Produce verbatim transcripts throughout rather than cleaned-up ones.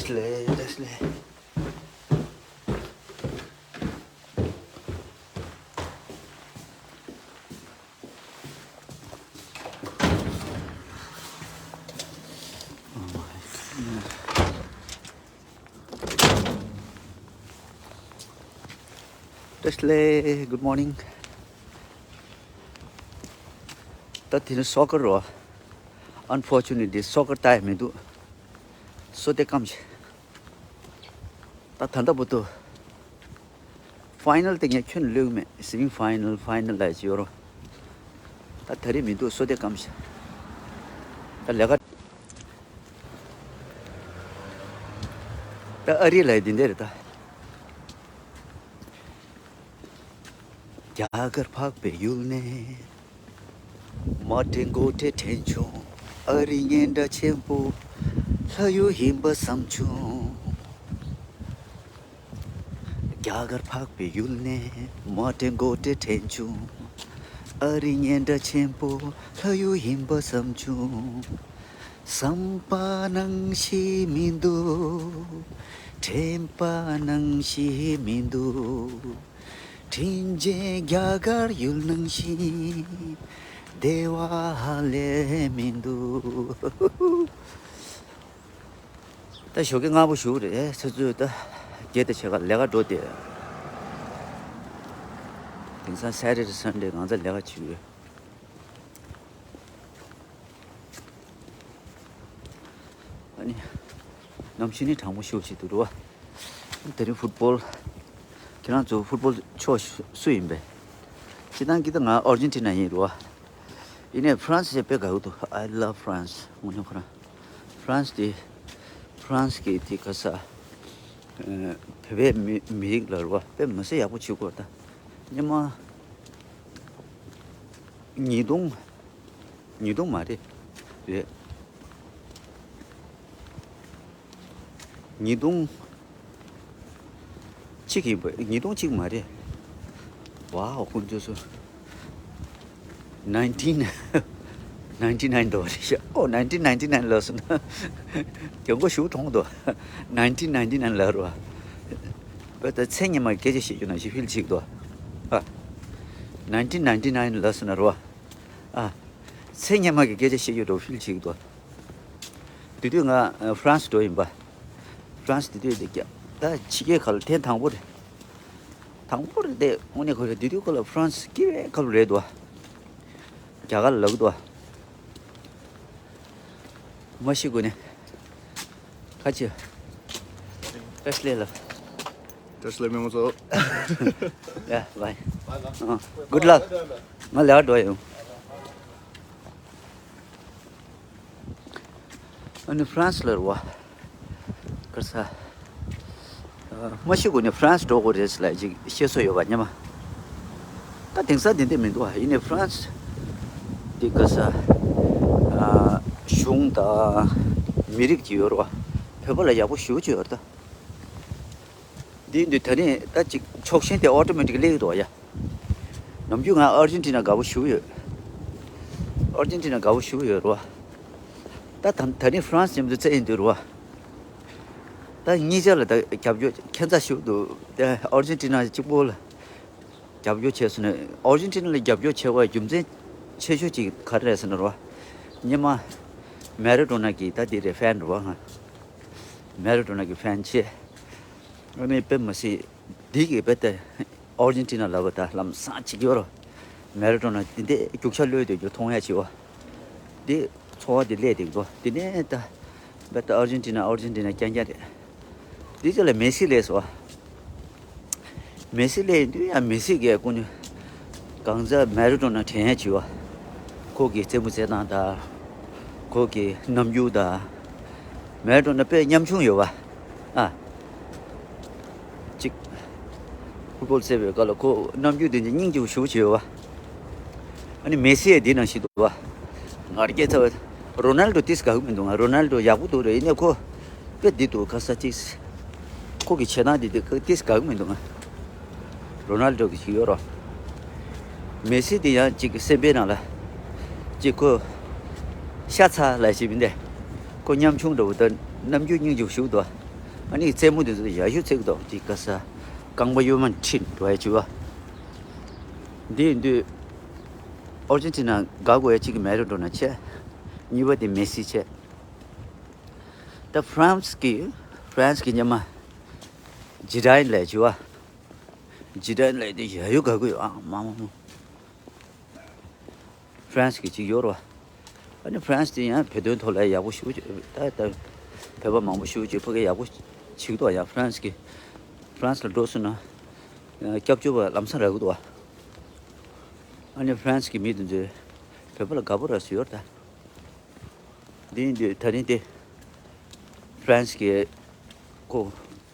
བདེ་ལེགས། བདེ་ལེགས། བདེ་ལེགས། Good morning། ད་དེ་ནི་སོ་ཀར་རོ། Unfortunately སོ་ཀར་ལྟ་ཡ་མི་འདུག། བསོད་བདེ་སྐམ་ཞིག། ད་ད་ལྟ་བར་དུ་ཕའི་ནལ་དེ་ངས་ཁྱོན་ལོས་མེད། སེ་མི་ཕའི་ནལ། ཕའི་ནལ་ལ་ཡི་ཡོད་རོ། ད་ད་རེས་མི་འདུག། བསོད་བདེ་སྐམ་ཞིག། ད་ལས་ཀ། ད་ཨ་རི་ལ་ཡི་འདི་འདྲ་རེད་ད། རྒྱ་གར་འཕགས་པའི་ཡུལ་ནས། མ་དྲན་དགོས་དྲན་དྲན་བྱུང་། ཨ་རི་སྙན་གྲགས་ཆེན་པོ། ལྷ་ཡུལ་ཡིན་པ་བསམ་བྱུང་། རྒྱ་གར་འཕགས་པའི་ཡུལ་ནས། མ་དྲན་དགོས་དྲན་དྲན་བྱུང་། ཨ་རི་སྙན་གྲགས་ཆེན་པོ། ལྷ་ཡུལ་ཡིན་པ་བསམ་བྱུང་། བསམ་པ་ནང་བཞིན་མི་འདུག། དྲན་པ་ནང་བཞིན་མི་འདུག། དྲིན་ཅན་རྒྱ་གར་ཡུལ་ནང་བཞིན། བདེ་བ་ཧ་ལས་མི་འདུག། ད་ཞོགས་ཀས་སྔ་པོ་ཞུགས་རེད། ཆུ་ཚོད་ད་བརྒྱད་དང་ཕྱེད་ཀ་ལས་ཀ་འགྲོ་བསྡད། དེང་སང་Saturday Sunday གང་ཚ་ལས་ཀ་བྱེད་ཀྱི་ཡོད། ཨ་ནི། གནམ་གཤིས་ནི་གྲང་མོ་ཤོས་ཤིག་འདུག་རོ། དེ་རིང་ཕུཊ་བོལ། ཁྱེད་རང་ཚོ་ཕུཊ་བོལ་ཕྱོགས་སུ་ཡིན་པས། སྤྱིར་བཏང་གི་ད་ང་ཨར་ཇེན་ཊི་ན་ཡིན་རོ། ཡིན་ནའི་ཧྥ་རན་སི་དཔེ་དགའ་གི་འདུག། I love France། དངོས་གནས་ཁོ་རང་། ཧྥ་རན་སི་དེ། ཧྥ་རན་སི་གི་དེ་ག་ས། ཨ། བོད་པའི་མི་མི་རིགས་ལ་རོ། དཔེ་མི་སྲིད་ཡག་པོ་བྱེད་དགོས་ད། སྔོན་མ། ཉིས་སྟོང་། ཉིས་སྟོང་མ་རེད། རེད། ཉིས་སྟོང་གཅིག་ཡིན་པ། ཉིས་སྟོང་གཅིག་མ་རེད། ཝའོ། ཁོང་ཚོས་སུ། nineteen ninety nine འདྲ་བ་རེད་ཤག། ཨོ། nineteen ninety nine ལབ་སོང་ན། རྒྱལ་མགོ་ཞུ་གྲོང་དུ། nineteen ninety nine ལབ་རོ། བོད་ད་མཚན་སྔོན་མ་སྐད་ཆ་བཤད་རྒྱུ་ན་ཞིག་ཕིལ་ཅིག་དོ། ཨ། nineteen ninety nine ལབ་སོང་ན་རོ། ཨ། མཚན་སྔོན་མ་གི་སྐད་ཆ་བཤད་རྒྱུ་འགྲོ་ཕིལ་ཅིག་དོ། དེ་དུས་ང་ཧྥ་རན་སི་འགྲོ་ཡིན་པ། ཧྥ་རན་སི་དེ་དུས་དེ་རྒྱ། ད་ཕྱི་རྒྱལ་ཁག་ལ་ཐེངས་དང་པོ་རེད། དང་པོ་རེད་དེ། དངོས་གནས་ཁོ་རེ་དེ་དུས་ཁོ་ལ་ཧྥ་རན་སི་སྐྱིད་པའི་ཁ་ལོ་རེད་དོ། རྒྱ་གར་ལ་ལབ་གི་འདུག། མ་ཤི་དགོས་ནས། ཁ་ཆེ། བཀྲ་ཤིས་བདེ་ལེགས། བཀྲ་ཤིས་བདེ་ལེགས་མེ་མོ་ཚོ། Yeah, bye. Bye, bye. Uh, good luck. ང་ལས་ཀ་འགྲོ་ཡོང་། ཨ་ནི་ཧྥ་རན་སི་ལ་རུ་བ། ག་ས། ཨ། མ་ཤི་དགོས་ནས་ཧྥ་རན་སི་འགྲོ་དགོས་རེད་ལ་ཅིག་བཤད་སྲོལ་ཡོད་པ་སྔོན་མ། ད་དེང་སང་དེ་འདྲ་མི་འདུག་ཨ། ཡིན་ནའི་ཧྥ་རན་སི་དེ་ག་ས། ཨ། གཞུང་དང་མི་རིགས་ཀྱི་ཡོད་རེད་བ། བོད་པ་ལ་ཡག་པོ་ཞེ་པོ་ཅིག་ཡོད་རེད་ད། འདི་འདི་ད་ནི་ད་ཅིག་ཕྱོགས་ཞེན་དེ་ཨོ་ཊོ་མེ་ཊིག་སླེབས་ཀྱི་འདུག་ཡ། ནམ་རྒྱུན་ང་ཨར་ཇེན་ཊི་ན་དགའ་པོ་ཞེ་པོ་ཡོད། ཨར་ཇེན་ཊི་ན་དགའ་པོ་ཞེ་པོ་ཡོད་རེད་བ། ད་ད་ད་ནི་ཧྥ་རན་སི་མཉམ་དུ་རྩེ་ཡིན་དུས་རེད་བ། ད་གཉིས་ཆ་ལ་ད་རྒྱབ་སྐྱོར་ཁྱད་མཚར་ཞེ་པོ་འདུག། ད་ཨར་ཇེན་ཊི་ན་གཅིག་པོ་ལ་རྒྱབ་སྐྱོར་བྱས་སོང་ན། ཨར་ཇེན་ཊི་ན་ལ་རྒྱབ་སྐྱོར་བྱས་པ་རྒྱུ་མཚན་ཆེ་ཤོས་ཅིག་ག་རེ་རེད་ཟེར་ན་རེད་བ། སྔོན་མ་མེ་ར་ཌོ་ན་གི་ད་དེ་རེད་ཧྥན་རེད་བ། ང་མེ་ར་ཌོ་ན་གི་ཧྥན་ཆེ། ཨ་ནི་དཔེ་མི་སྲིད། འདི་གི་དཔེ་ལྟ། ཨར་ཇེན་ཊི་ན་ལབ་པ་ད་ལམ་སང་བྱེད་ཀྱི་ཡོད་རེད། མེ་ར་ཌོ་ན་འདི་འདྲའི་རྒྱུག་ཤར་གློད་དེ་རྒྱུ་མཐོང་ཡ་བྱེད་པ། འདི་ཚོར་བ་འདི་སླེབས་བསྡད་འདུག། འདི་ནས་ད་དཔེ་ལྟ་ཨར་ཇེན་ཊི་ན་ཨར་ཇེན་ཊི་ན་རྐྱང་རྐྱང་རེད། འདི་ཚོ་ལ་མེ་སི་སླེབས་སོང་། མེ་སི་སླེབས་ཡིན་དུས་ཡང་མེ་སི་གིས་ཀུན་གང་ཚ་མེ་ར་ཌོ་ན་དྲན་ཡ་བྱེད་པ། ཁོ་གི་རྩེད་མོ་རྩེད་སྟངས་དང་། ཁོ་གི་རྣམ་འགྱུར་དང་། མེ་ར་ཌོ་ན་དཔེ་ཉམ་ཆུང་ཡོད་པ། ཨ། གཅིག། ཕུཊ་བོལ་རྩེ་བའི་སྐབས་ལ་ཁོ་རྣམ་འགྱུར་དེ་འདྲ་སྙིང་རྗེ་པོ་ཞེ་པོ་ཅིག་ཡོད་པ། ཨ་ནི་མེ་སི་ཡང་འདི་ནང་བཞིན་འདུག་པ། ང་རྒྱལ་ཚ་བ། རོ་ནལ་ཌོ་ཏིས་དགའ་གི་མི་འདུག། ང་རོ་ནལ་ཌོ་ཡག་པོ་འདུག་རེད། ཡིན་ནའི་ཁོ་དཔེ་འདི་འདུག་ག་ས་ཅིག། ཁོ་གི་བྱེད་སྟངས་འདི་འདི་ཏིས་དགའ་གི་མི་འདུག། ང་རོ་ནལ་ཌོ་གི་ཞིག་ཡོད་རོ། མེ་སི་དེ་ཡང་ཅིག་སེམས་པའི་ནང་ལ་ཅིག་ཁོ་ཤ་ཚ་ལ་ཞིག་མི་འདུག། ཁོ་ཉམ་ཆུང་འདྲ་བོ་དང་རྣམ་འགྱུར་སྙིང་རྗེ་པོ་ཞེ་པོ་འདུག། ཨ་ནི་རྩེད་མོ་དེ་ཚོ་ཡག་ཤོས་རྩེ་གི་འདུག་ཅིག་ག་ས། རྐང་པ་གཡོན་མ་འཁྲིད་འགྲོ་ཡ་བྱེད་པ། འདི་ཡིན་དུས། ཨར་ཇེན་ཊི་ན་དགའ་དགོས་ཡ་གཅིག་གི་མེ་རོ་འགྲོ་ན་བྱས། གཉིས་པ་དེ་མེ་སི་བྱས། ད་ཧྥ་རན་སི་གི། ཧྥ་རན་སི་གི་ཉི་མ། ཇི་ཌའིན་ལས་བྱེད་པ། ཇི་ཌའིན་ལས་དེ་ཡ་ཡོད་དགའ་དགོས་ཡོད་ཨ་མ་མ་མ། ཧྥ་རན་སི་གི་གཅིག་ཡོད་རེད་བ། ཨ་ནི་ཧྥ་རན་སི་དེ་ཡང་བོད་དོན་ཐོག་ལ་ཡག་པོ་ཞེ་པོ་ཅིག་ད་ད། བོད་པ་མང་པོ་ཞེ་པོ་ཅིག་ཕ་གི་ཡག་པོ་བྱེད་ཀྱི་འདུག་ཡང་ཧྥ་རན་སི་གི། ཧྥ་རན་སི་ལ་འགྲོ་སོང་ན། སྐྱབས་བཅོལ་བ་ལམ་སང་རག་གི་འདུག་བ། ཨ་ནི་ཧྥ་རན་སི་གི་མི་དེ་ཚོས་བོད་པ་ལ་དགའ་པོ་རག་སུ་ཡོད་རེད་ད། འདི་ཡིན་དུས་ད་རིང་དེ། ཧྥ་རན་སི་གི། ཁོ།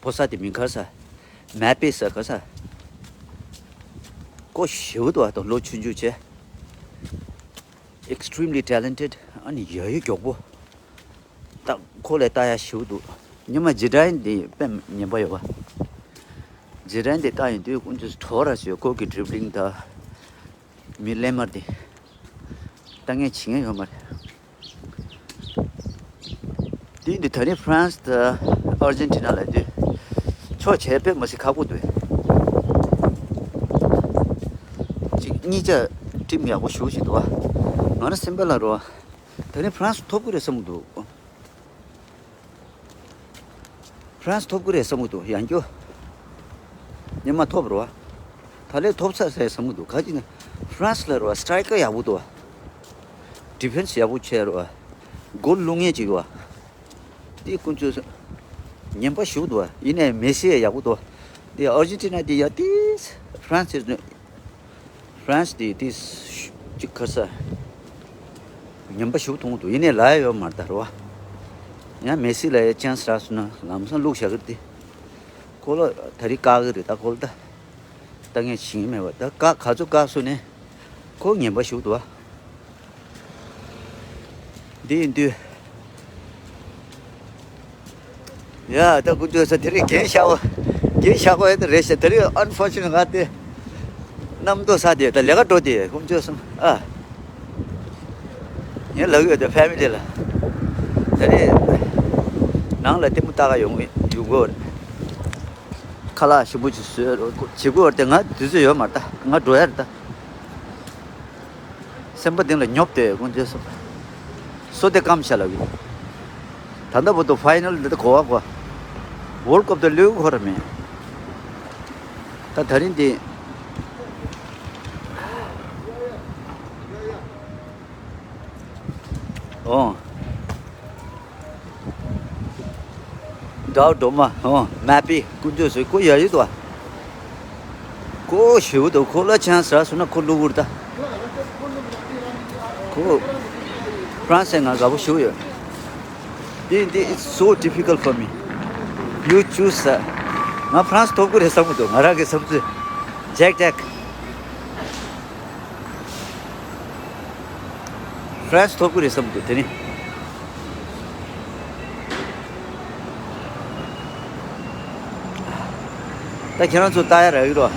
ཕོ་གསར་དེ་མིང་ག་རེ་ཟེར། མེ་པེ་ཟེར་ག་ས། ཁོ་ཞེ་པོ་འདུག་ཨ་ད་ལོ་ཆུང་ཆུང་བྱས། Extremely talented ཨ་ནི་ཡ་ཡོད་མགྱོགས་པོ། ད་ཁོ་ལས་ལྟ་ཡ་ཞེ་པོ་འདུག་ཉི་མ་ཇི་ཌའིན་དེ་དཔེ་ཉན་པ་ཡོད་པ། ཇི་ཌའིན་དེ་ལྟ་ཡོང་དུས་ཁོང་ཚོས་བྲོ་བ་ར་ཞེ་ཁོ་གི་ཌི་རིབ་ལིང་དང་། མི་ལེན་མར་དེ། ལྟ་ངན་བྱེད་ངན་ཡོད་མ་རེད། དེ་འདི་ད་ནི་ཧྥ་རན་སི་དང་ཨར་ཇེན་ཊི་ན་ལ་དུས། ཕྱོགས་བྱས་དཔེ་མ་སྲིད་ཁག་པོ་འདུག་གཅིག་གཉིས་ཆ་ཊིམ་ཡག་པོ་ཞེ་པོ་ཞིག་འདུག་བ། ང་རང་སེམས་པ་ལ་རོ། ད་ནི་ཧྥ་རན་སི་ཐོབ་ཀྱི་རེད་བསམ་གྱི་འདུག་ཧྥ་རན་སི་ཐོབ་ཀྱི་རེད་བསམ་གྱི་འདུག་ཡང་སྐྱོ། ཉི་མ་ཐོབ་རོ། ད་ལས་ཐོབ་ཚར་ཟེར་བསམ་གྱི་འདུག་ག་ཅི་ན། ཧྥ་རན་སི་ལ་རོ་སི་ཊ་རའི་ཀར་ཡག་པོ་འདུག་ཌི་ཕེན་སི་ཡག་པོ་བྱས་རོ། གོལ་བླུག་མཁན་ཅིག་ཡོད་བ། དེ་ཀུན་སྤྱོད་ངན་པ་ཞུགས་འདུག་བ། ཡིན་ནའི་མེ་སི་ཡག་པོ་འདུག་དེ་ཨར་ཇེན་ཊི་ན་དེ་ཡ་དེ་ཧྥ་རན་སི། ཧྥ་རན་སི་དེ་དེ་གཅིག་ཁར་ས། ངན་པ་ཞུགས་མཐོང་འདུག་ཡིན་ནའི་ལ་ཡ་ཡོད་མ་རེད་ད་རོ། ཡང་མེ་སི་ལ་ཡ་ཅན་སི་རག་སོང་ན་ལམ་སང་བླུག་བཞག་གི་རེད་དེ། ཁོ་ལ་ད་རེས་བཀག་གི་རེད་ད་ཁོ་ལ་ད། ད་ངས་བྱིན་མེད་པ་ད་བཀག་ག་ཚོད་བཀག་སོང་ནས་ཁོ་ངན་པ་ཞུགས་འདུག་བ། འདི་ཡིན་དུས། ཡ་ད་ཀུན་སྤྱོད་ས་དེ་རིང་རྒན་ཤག་པ། རྒན་ཤག་པ་ཡིན་ད་རེད་ཤག་དེ་རིང་ཨན་ཕོར་ཅུ་ནེ་ང་དེ། གནམ་རྡོ་ས་དེ་ད་ལས་ཀ་འགྲོ་དེ་ཀུན་སྤྱོད་སོང་ཨ། ངས་ལབ་ཡོད་དེ་ཕེ་མི་ལི་ལ། དེ་རིང་། ནང་ལ་ལྟད་མོ་ལྟ་ག་ཡོང་ཡོང་གི་ཡོད་རེད། ཁ་ལག་ཞིམ་པོ་ཅིག་བཟོས་རོགས་བྱེད་དགོས་ཏེ་ང་དུས་ཚོད་ཡོད་མ་རེད་ད་ང་འགྲོ་ཡ་རེད་ད། སེམས་པ་གཏིང་ལ་ཉོབ་སྟེ་དཀོན་མཆོག་གསུམ། སོ་དེ་སྐམ་ཤ་ལ་གི། ད་ལྟ་བར་དུ་ཕའི་ནལ་འདི་ད་གོ་བ་གོ། ཝོལ་ཀབ་དུ་ལུས་གོ་ར་མེད། ད་ད་རིང་འདི། ཨོ། འདྲ་འགྲོ་མ་ཧོ་མ་པི་ཀུན་སྤྱོད་ཟེར་ཁོ་ཡ་ཡོད་དོ། ཁོ་ཞེ་པོ་དོ་ཁོ་ལ་ཆང་ཟ་སོང་ན་ཁོ་བླུག་གུར་ད། ཁོ་ཧྥ་རན་སི་ང་དགའ་པོ་ཞེ་པོ་ཡོད། འདི་འདི་it's so difficult for me. You choose. ང་ཧྥ་རན་སི་ཐོབ་གི་རེད་བསམ་གི་འདུག་ང་རང་གི་བསམ་ཚུལ། ཇེག་ཇེག་ཧྥ་རན་སི་ཐོབ་ཀྱི་རེད་བསམ་འདུག་དེ་ནི། ད་ཁྱེད་རང་ཚོ་ལྟ་ཡ་རག་གི་རོ།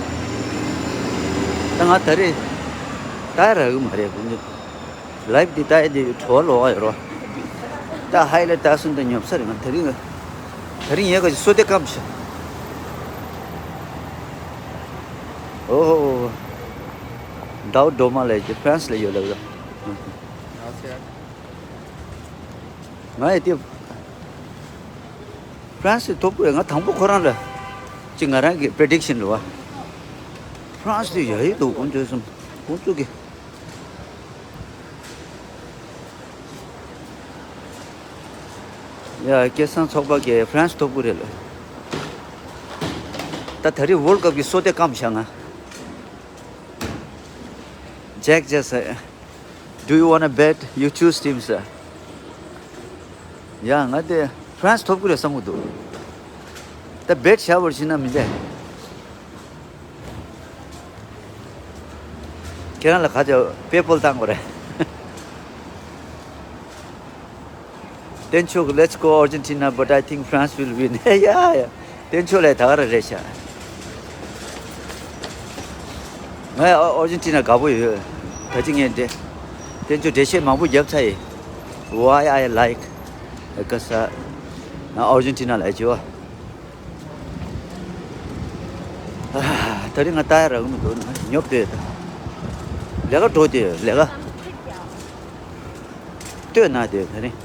ད་ང་ད་རེས་ལྟ་ཡ་རག་གི་མ་རེད་བུ་མོ། ལའིབ་འདི་ལྟ་ཡ་འདི་བྲོ་བ་ལོག་ཡོད་རོ། ད་ཧའི་ལ་ལྟ་སོང་ད་ཉོབ་ས་རེད་ང་དེ་རིང་། དེ་རིང་ངས་ག་ཅིག་སོ་དེ་སྐམ་ཤག་ཨོ་ཧོ་ཧོ། ཌའོ་ཌོ་མ་ལས་ཀྱི་ཧྥ་རན་སི་ལ་ཡོད་ལབ་ད། ང་ཡི་དེ། ཧྥ་རན་སི་ཐོབ་དགོས་ང་དང་པོ་ཁོ་རང་ལ། ཅི་ང་རང་གི་པེ་རེ་ཌིག་ཤན་རེད་བ། ཧྥ་རན་སི་དེ་ཡ་ཡི་འདུག་ཁོང་ཚོས་སོང་ཁོང་ཚོ་གི། ཡ་སྐལ་བཟང་ཚོགས་པ་གིས་ཧྥ་རན་སི་ཐོབ་དགོས་རེད་ལ། ད་ད་རེས་ཝོལ་ཀབ་ཀྱི་སོ་དེ་སྐམ་བཞག་ང་། ཇེག་ཇེག་ཟེར། Do you wanna bet? You choose team, sir. ཡ་ང་དེ་ཧྥ་རན་སི་ཐོབ་ཀྱི་རེད་བསམ་གི་འདུག་ད་བེད་བྱ་བར་ཕྱིན་ན་མི་འདས། ཁྱེད་རང་ལ་ཁ་ཅིག་པེ་པལ་བཏང་དགོས་རེད། བསྟན་ཆོས་ཀྱི་let's go Argentina, but I think France will win. ཡ་ཡ། བསྟན་ཆོས་ལས་ད་ག་ར་རེད་ཤག་ང་ཨ་ཨར་ཇེན་ཊི་ན་དགའ་པོ་ཡོད། ད་ཅི་ངས་འདྲེ། བསྟན་ཆོས་འགྲེལ་བཤད་མང་པོ་བརྒྱབ་ཚར་ཡིན། Why I like ག་ས། ཨར་ཇེན་ཊི་ན་ལ་ཅི་བ། ད་རིང་ང་ལྟ་ཡ་རག་གི་མི་འདུག་ན་ཉོབ་བསྡད་ད། ལས་ཀ་འགྲོ་བསྡད་ལས་ཀ་ལྟོས་ན་བསྡད་ད་རིང་།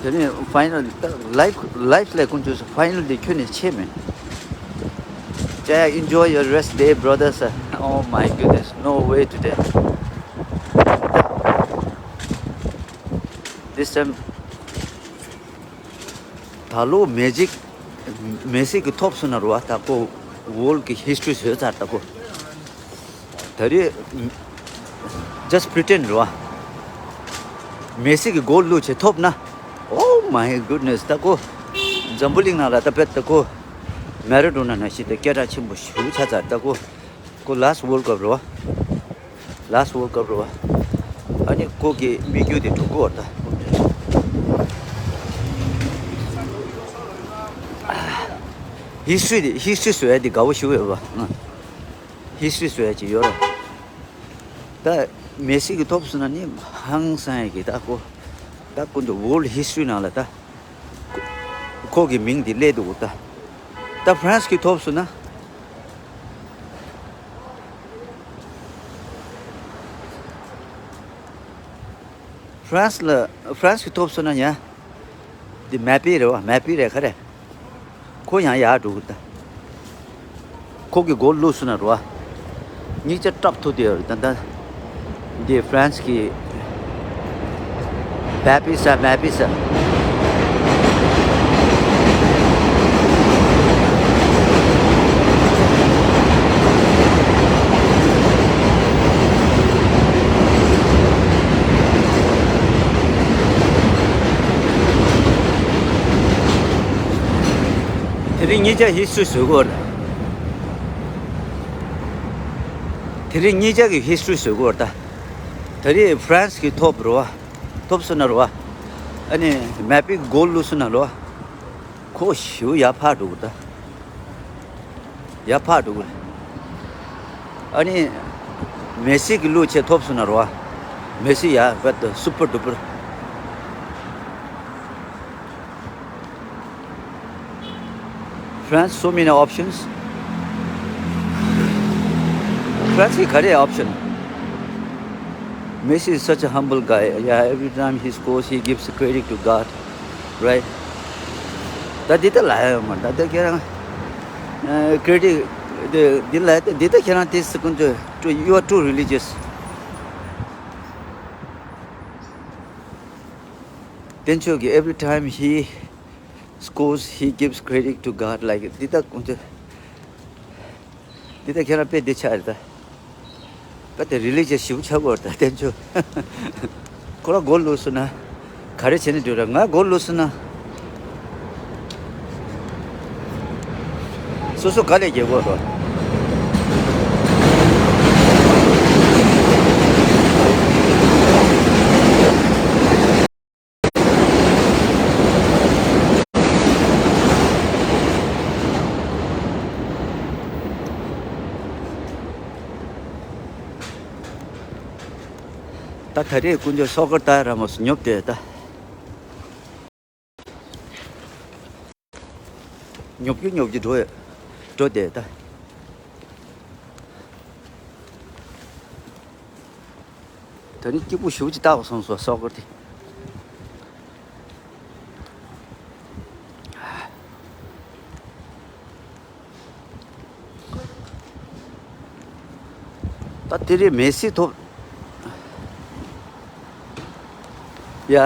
དེ་ནས་ཕའི་ནལ་ལའིབ་ལའིབ་ལས་ཀུན་སྤྱོད་སུ་ཕའི་ནལ་དེ་ཁྱོན་ནས་ཆེ་མེད། Jaya, enjoy your rest day, brother, sir. Oh my goodness, no way today. This time, ད་ལོ་མེ་སི་མེ་སི་གི་ཐོབ་སོང་ན་རུ་བ་ད་ཁོ་ཝོལ་གི་ཧིས་ཊོ་རི་བཟོས་ཚར་ད་ཁོ། ད་རེས་just pretend རེད་བ། མེ་སི་གི་གོལ་བླུགས་བྱས་ཐོབ་ན། Oh my goodness, ད་ཁོ་འཛམ་བུ་གླིང་ནང་ལ་ད་བེད་ད་ཁོ་མེ་ར་ཌོ་ན་ནང་བཞིན་ད་སྐད་གྲགས་ཆེན་པོ་ཞེ་པོ་ཆགས་ཚར་ད་ཁོ། ཁོ་last World Cup རེད་བ། Last World Cup རེད་བ། ཨ་ནི་ཁོ་གི་མི་རྒྱུད་དེ་གྲུབ་ཀྱི་ཡོད་ད། ཧིས་ཊོ་རི་དེ་ཧིས་ཊོ་རི་བཟོ་ཡ་དེ་དགའ་བོ་ཞེ་པོ་ཡོད་པ། ཧིས་ཊོ་རི་བཟོ་ཡ་ཅིག་ཡོད་རེད། ད་མེ་སི་གི་ཐོབ་སོང་ན་ནི་ཧང་སང་ཡ་གི་ད་ཁོ། ད་ཀུན་ཏུ་ཝོལ་ཌི་ཧིས་ཊོ་རི་ནང་ལ་ད། ཁོ་གི་མིང་དེ་སླེབས་འདུག་ད། ད་ཧྥ་རན་སི་གི་ཐོབ་སོང་ན། ཧྥ་རན་སི་ལ་ཧྥ་རན་སི་གི་ཐོབ་སོང་ན་ཡ། འདི་མེ་པེ་རེད་བ། མེ་པེ་རེད་ག་རེ། ཁོ་ཡང་ཡར་འགྲོ་གི་ད། ཁོ་གི་གོལ་བླུགས་སོང་ན་རེད་བ། གཉིས་ཆ་སྲབ་ཐུབ་དེ་ད་ད། འདི་ཧྥ་རན་སི་གི་མེ་པེ་ས་མེ་པེ་ས། དེ་རིང་གཉིས་ཆ་ཧིས་ཊོ་རི་བཟོ་དགོས་རེད། དེ་རིང་གཉིས་ཆ་གི་ཧིས་ཊོ་རི་བཟོ་དགོས་རེད་ད། དེ་རིང་ཧྥ་རན་སི་གི་ཐོབ་རེད་བ། ཐོབ་སོང་ན་རེད་བ། ཨ་ནི་མེ་པེ་གི་གོལ་བླུགས་སོང་ན་རེད་བ། ཁོ་ཞེ་པོ་ཡར་འཕར་འགྲོ་གི་རེད་ད། ཡར་འཕར་འགྲོ་གི་རེད། ཨ་ནི་མེ་སི་གི་བླུགས་བྱས་ཐོབ་སོང་ན་རེད་བ། མེ་སི་ཡར་བད་དུ་super duper། France, so many options. France གི་ག་རེ་option? Messi is such a humble guy. Yeah, every time he scores, he gives credit to God, right? ད་འདི་ལྟ་ལ་ཡོད་མ་ད་ད་ཁྱེད་རང་credit འདི་ལ་འདི་ལྟ་ཁྱེད་རང་དེ་སི་ཀུན་ཏུ། You are too religious. དེ་ཚོ་གི་every time he scores, he gives credit to God, like འདི་ལྟ་ཀུན་ཏུ། འདི་ལྟ་ཁྱེད་རང་དཔེ་འདི་ཆགས་རེད་ད། ད་དེ་རི་ལི་ཇི་ཡས་ཞིབ་ཆགས་དགོས་རེད་ད་དེ་ཚོ། ཁོ་རང་གོལ་བླུགས་སོང་ན། ག་རེ་བྱས་ནས་འགྲོ་ར་ང་གོལ་བླུགས་སོང་ན། སོ་སོ་ག་ལས་རྒྱལ་དགོས་རེད། ད་ད་རེས་དཀོན་མཆོག་སོ་ཀར་ད་ར་མོ་སི་ཉོབ་དེ་ད། ཉོབ་ཀྱི་ཉོབ་ཀྱི་འགྲོ་ཡ། འགྲོ་དེ་ད། ད་ནི་སྐྱིད་པོ་ཞེ་པོ་ཅིག་བཏགས་སོང་སོ་སོ་ཀར་དེ། ད་དེ་རེས་མེ་སི་ཐོབ། ཡ།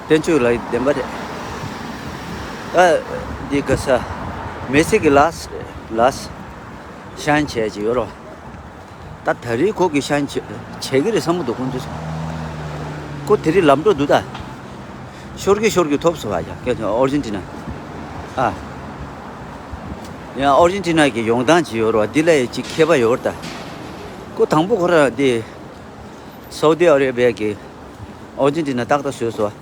བསྟན་ཆོས་ལ་བདེན་པ་རེད། ད་འདི་ག་ས། མེ་སི་གི་ལཱ་སི་ལཱ་སི་ཤན་བྱས་ཀྱི་ཡོད་རོ། ད་ད་རེས་ཁོ་གི་ཤན་བྱེད་བྱེད་ཀྱི་རེད་བསམ་གི་འདུག་ཁོང་ཚོས། ཁོ་དེ་རིང་ལམ་འགྲོ་འདུག་ད། ཤོར་གི་ཤོར་གི་ཐོབ་སོང་བ་ཡ་ཀྱ་ཨོར་ཇིན་ཏི་ན། ཨ། ཡང་ཨོར་ཇིན་ཏི་ན་གི་ཡོང་སྟངས་ཅིག་ཡོད་རེད་བ། འདི་ལ་ཡི་ཅིག་ཁྱད་པར་ཡོད་རེད་ད། ཁོ་དང་པོ་ཁོ་ར་འདི། སའུ་ཏི་ཨ་རེ་བྷི་ཡ་གི་ཨོར་ཇིན་ཏི་ན་ཏག་ཏག་བཟོས་སོང་བ།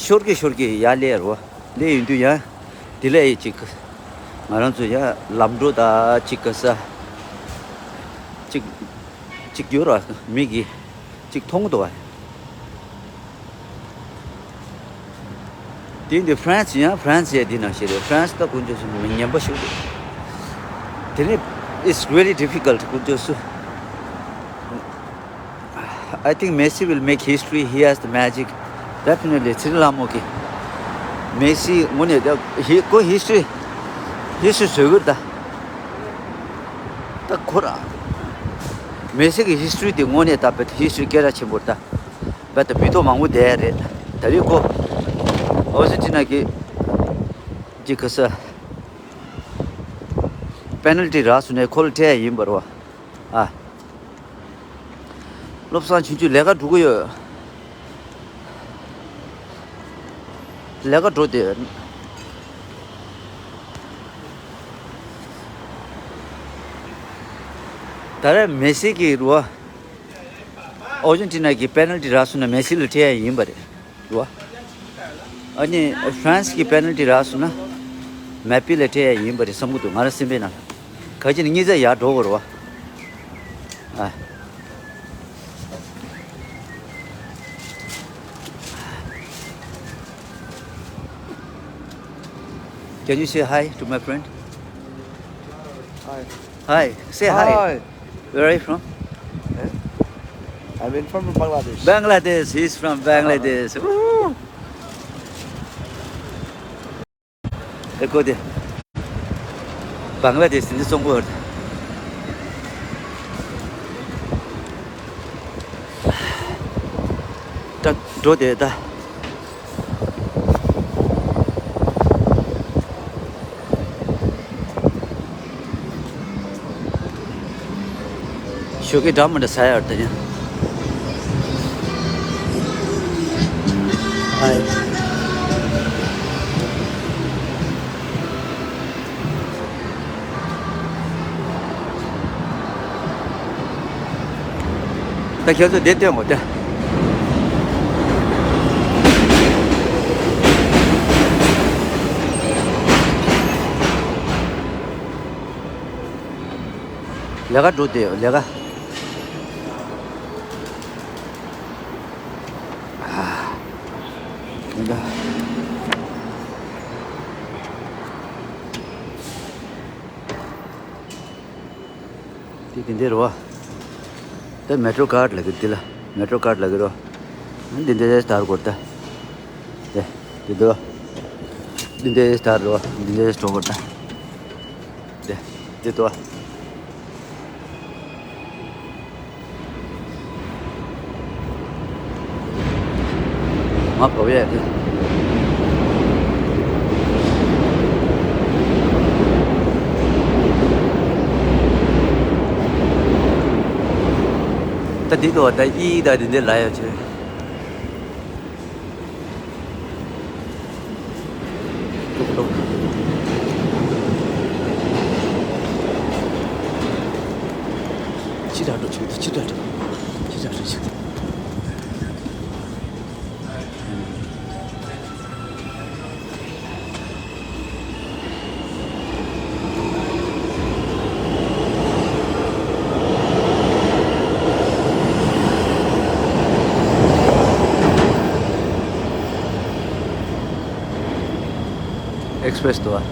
ཤོར་གི་ཤོར་གི་ཡར་སླེབས་རེད་བ། སླེབས་ཡོང་དུས་ཡང་འདི་ལ་ཡི་ཅིག་ང་རང་ཚོ་ཡང་ལམ་འགྲོ་ད་ཅིག་ག་ས་ཅིག་ཅིག་ཡོད་ར་མི་གི་ཅིག་མཐོང་གི་འདུག་བ། དེ་འདི་ཧྥ་རན་སི་ཡང་ཧྥ་རན་སི་ཡ་འདི་ནང་བཞིན་རེད། ཧྥ་རན་སི་ད་དཀོན་མཆོག་གསུམ་མི་ངན་པ་ཞིག་རེད། དེ་ནི་it's really difficult དཀོན་མཆོག་གསུམ། I think Messi will make history. He has the magic. Definitely ཚེ་རིང་ལྷ་མོ་གི་མེ་སི་དངོས་གནས་ད་ཧི་ཁོ་ཧི་སི་ཊོ་རི་ཧི་སི་ཊོ་རི་བཟོ་གི་རེད་ད། ད་ཁོ་རང་མེ་སི་གི་ཧི་སི་ཊོ་རི་དེ་དངོས་གནས་ད་བེད་ཧི་སི་ཊོ་རི་སྐད་གྲགས་ཆེན་པོ་རེད་ད། བེད་ད་མི་ཐོག་མང་པོ་བསྡད་རེད། ད་རེས་ཁོ་ཨར་ཇེན་ཊི་ན་གི་ཅི་ཁ་ས་པེ་ནལ་ཊི་རག་སོང་ནས་ཁོ་ལ་སྤྲད་ཡ་ཡིན་པ་རེད་བ། ཨ། བློ་བཟང་ཆུང་ཆུང་ལས་ཀ་འགྲོ་གི་ཡོད། ལས་ཀ་འགྲོ་དེ། ད་རེས་མེ་སི་གི་རུ་བ། ཨོ་ཇེན་ཊི་ན་གི་པེ་ནལ་ཊི་རག་སོང་ན་མེ་སི་ལ་སྤྲད་ཡ་ཡིན་པ་རེད། རུ་བ། ཨ་ནི་ཧྥ་རན་སི་གི་པེ་ནལ་ཊི་རག་སོང་ན་མེ་པི་ལ་སྤྲད་ཡ་ཡིན་པ་རེད་བསམ་གི་འདུག་ང་རང་སེམས་པའི་ནང་ལ། ག་ཅི་ནས་གཉིས་ཚེ་ཡར་འགྲོ་དགོས་རེད་བ། ཨ། Can you say hi to my friend? Hi. Hi. Say hi. Hi. Where are you from? Eh? I'm in from Bangladesh. Bangladesh. He's from Bangladesh. Woo! ཨེ་ཀོ་དེ། བང་ལ་དེ་སི་འདི་སོང་གོ། ད་འགྲོ་དེ་ད། ཞོགས་ཀས་འདྲ་མི་འདྲ་ཟ་ཡར་ད་ཡིན། ཨའི། ད་ཁྱོད་ཚོ་འདི་སྟོན་དགོས་ཏེ། ལས་ཀ་འགྲོ་བསྡད་ཡོད་ལས་ཀ། ཨ། ཡིན་ད། འདི་འདི་འདི་རེད་བ། འདི་མེ་ཊོ་ཀར་ལབ་ཀྱི་འདི་ལ་མེ་ཊོ་ཀར་ལབ་ཀྱི་རེད་བ། འདི་འདི་འདི་ལྟར་དགོས་ད། འདི་འདི་འདི་འདི་འདི་ལྟར་རེད་བ། འདི་འདི་འགྲོ་དགོས་ད། འདི་འདི་ལྟར། ང་བབས་ཡས་དེ། ད་འདི་ལྟ་བ་ད་ཨི་ད་འདི་འདི་ལ་ཡ་ཆེ། ཕྱི་དྲགས་འགྲོ་ཆུག་ད། ཕྱི་དྲགས་འགྲོ། ཕྱི་དྲགས་འགྲོ་ཆུག་ད། ཨེགས་པི་རེ་སི་འདུག་ཨ།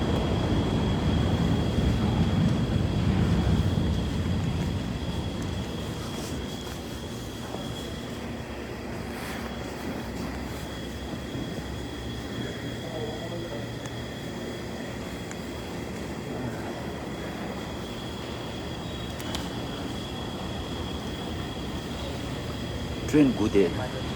ཊེན་སྒུག་བསྡད།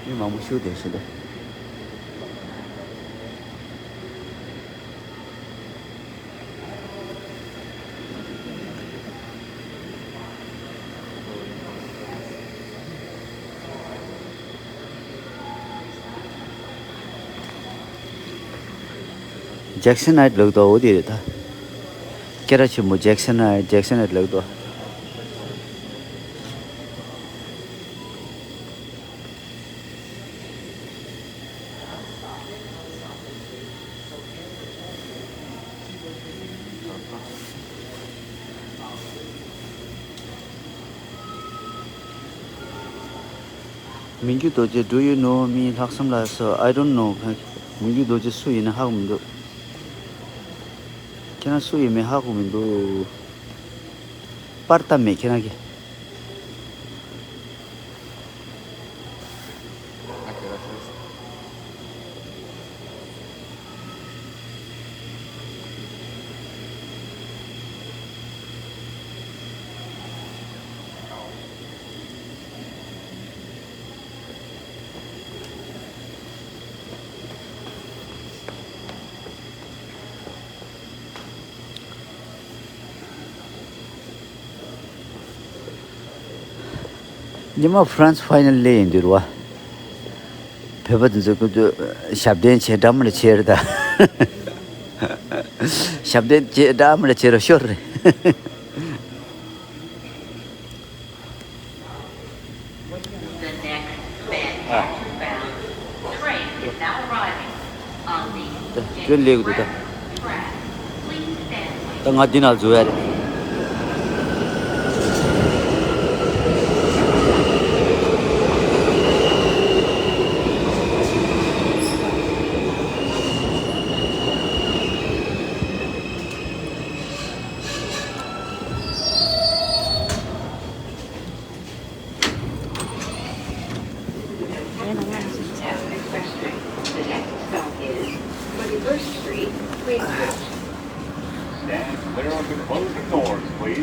མི་མང་པོ་ཞིག་བསྡད་ཤག་ལེ། ཇེག་སན་ཧའེཊ་ལབ་འདུག་འོ་དེ་རེད་ད། སྐད་གྲགས་ཆེན་པོ་ཇེག་སན་ཧའེཊ། ཇེག་སན་ཧའེཊ་ལབ་འདུག། མི་འགྱུར་རྡོ་རྗེ། Do you know me? ལྷག་བསམ་ལགས་སོ། I don't know. མི་འགྱུར་རྡོ་རྗེ་སུ་ཡིན་ན་ཧ་གོ་མི་འདུག་ཁྱེད་རང་སུ་ཡིན་མིན་ཧ་གོ་མི་འདུག་པར་བཏབ་མེད་ཁྱེད་རང་གིས། ཉི་མ་France final སླེབས་ཡིན་དུས་རེད་བ། བོད་པ་དེ་ཚོ་ཀུན་ཏུ་ཞབས་བརྟན་བྱས་འདྲ་མི་འདྲ་བྱས་རེད་ད། ཞབས་བརྟན་བྱས་འདྲ་མི་འདྲ་བྱས་རེད་ཤོར་རེད། The next Manhattan bound train is now arriving on the ད་ཁྱོད་སླེབས་ཀྱི་འདུག་ད། Track. Please stand ད་ང་འདི་ནང་འཛུལ་ཡ་རེད། Stand clear of the closing doors, please.